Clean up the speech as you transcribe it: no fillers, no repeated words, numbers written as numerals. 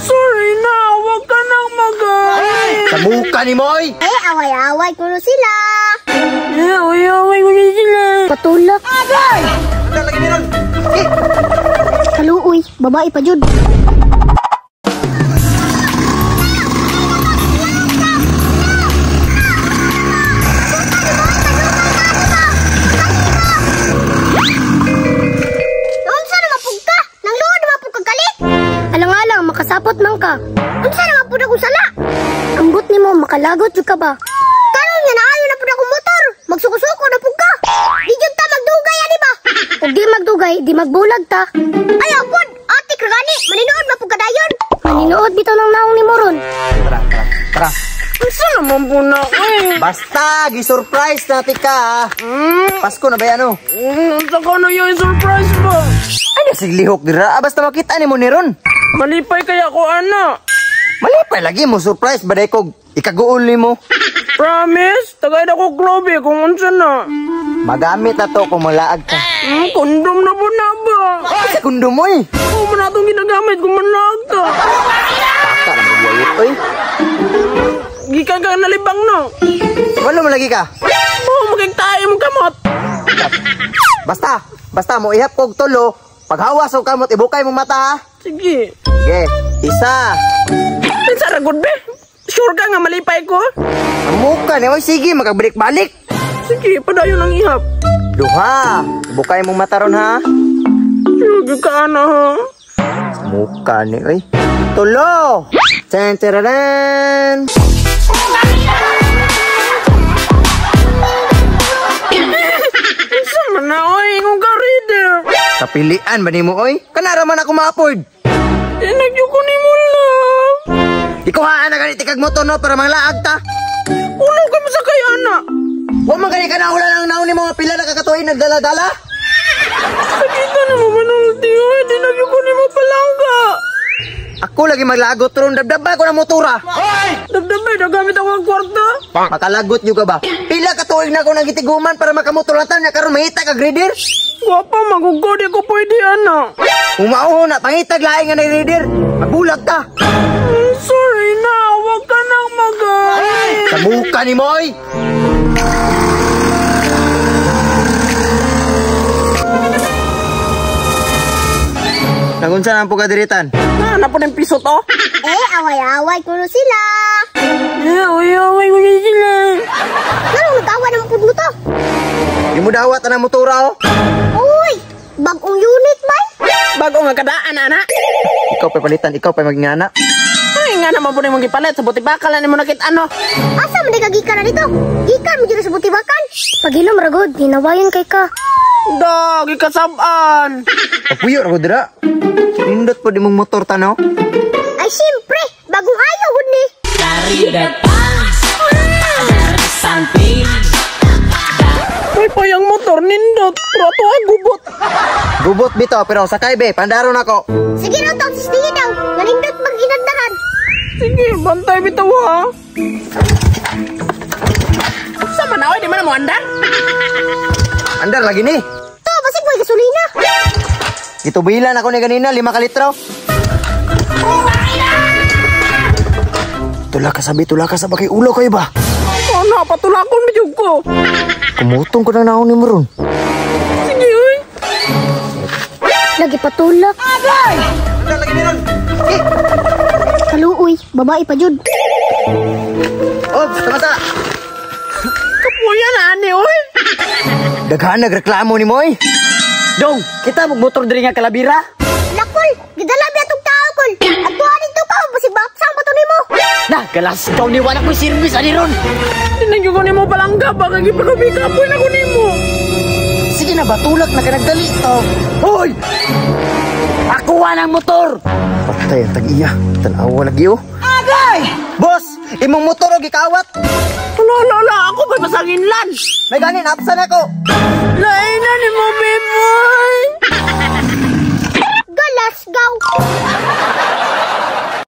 Sorry na, huwag ka nang magalit. Sabuka ni Moy! Eh, away-away kuno sila. Eh, away-away kuno sila. Patulak. Agay! Ano lagi meron? Eh! Kaluoy, babae pa jud. Unsa na mapug ka? Nang luod na mapug ka gali? Alang-alang, makasapot man ka. Unsa na mapud akong sala? Ambot nimo makalagot jud ka ba? Karon nga naayo na pud akong motor. Magsuko-suko na pud ka. Di jud ta magdugay ani ba? Ug di magdugay, di magbulag ta. Ayaw pud, atik ra gani, maninuod man pud ka dayon. Maninuod bitaw nang naong nimo ron. Tara, tara, tara. Unsa naman po na eh? Basta, gi-surprise na tika. Pasko na ba yan, oh? Unsa ka na yung surprise ba? Ay, nasiglihok dira. Ah, basta makita ni mo ni ron. Malipay kaya ko, ana. Malipay lagi mo, surprise ba ko ikaguol ni mo. Promise? Tagay na ko grabe kung unsa na. Magamit na to kung malaag ka. Kondom na po na ba? Ay, sa kondom mo eh. Oo, man atong ginagamit kung malaag ka. Taka na magyayot, oy. Gikan ka nalibang no. Wala mo lagi ka? Oo, magigtayo mong kamot. Basta, basta mo ihap kog tulo. Paghawas og kamot, ibukay mong mata ha. Sige. Sige, isa. Pinsa ra gud be? Sure ka nga malipay ko? Amuka ni oy, sige, makabalik-balik. Sige, padayon ang ihap. Duha. Ibukay mong mata ron ha. Sige ka na ha. Muka ni oy. Tulo. Tan tararan. Unsa man na oy, kung ka reader. Kapilian ba nimo oy? Kanara man ako ma-afford. Tinagyo ko nimo lang. Ikuhaan na ganit ikag motor no para manglaag ta. Ulo ka mo sa kay ana. Wa man gani ka na wala nang naon ni mga pila na kakatuig nagdala-dala. Sakita na mo manulti oy, tinagyo ko nimo palangga. Ako lagi maglagot ron, dabdaba ko na motora. Hoy! Dabdaba, nagamit ako ang kwarta. Makalagot nyo ka ba? Pila ka tuig na ako nagitiguman para makamotolatan na karon mahita ka grader? Gwapa, magugo, di ko pwede ana. Umauho na, pangitag laing nga na-grader. Magbulag ka. Sorry na, huwag ka nang magalit. Sabuka ni Moy! Nagunsa na ang pugadiritan? Na, napo ng piso to. Eh, away-away kuno sila. Eh, away-away kuno sila. Ganun, nag-awa ng pud mo to. Di mo dawat ang motora, oh. Uy, bagong unit, bay. Bagong nga kadaan, ana. Ikaw pa palitan, ikaw pa maging ana. Ay, nga naman po na mong gipalit. Sa buti bakal, ano mo nakita, ano? Asa man di ka gikan na dito? Gikan mo dito sa buti bakal. Pagilom, ragod, hinawayan kay ka. Da, gikasabaan. Kapuyo, ragod, dira. Nindot po di mong motor, tanaw. Ay, siyempre, bagong ayaw, gud ni. May payang motor, nindot. Pero ato ay gubot. Gubot bito, pero sakay be, pandaron ako. Sige raw, tawag si Stingy daw. Nanindot mag-inandaran. Sige, bantay bitaw ha. Sama na, oy, di man na mo andar? Andar lagi ni. To, basig mo gasolina. Gitubilan ako ni ganina, 5 ka litro. Tula ka sabi, tula ka sa bakay ulo kayo ba? Ano, patulakon ba ko? Kumutong ko na naon ni Maroon. Sige, oy. Lagi patulak. Agay! Andar lagi ni Ron. Kaluoy, babae pa jud. Ops, tamasa. Kapuya na ani, oy. Daghan nagreklamo ni Moy. Dong, kita motor diri nga kalabira. Lakol, gidala biya tong tao kol. Adtuan dito ka, basig baksang pa to nimo. Nah, galas daw ni wala koy service ani ron. Tinagyo ko nimo palangga ba kay gipagabikapoy na ko nimo. Sige na ba, tulak na ka nagdali to. Hoy! Ako ang motor. Patay ang tag-iya. Tanawa lagi oh. Agay! Boss, imong motor og gikawat. Ala, ala, ala, ako ba'y masanginlan? May ganin, absan ako. Lain na ni mo, babe boy. Galas, gaw.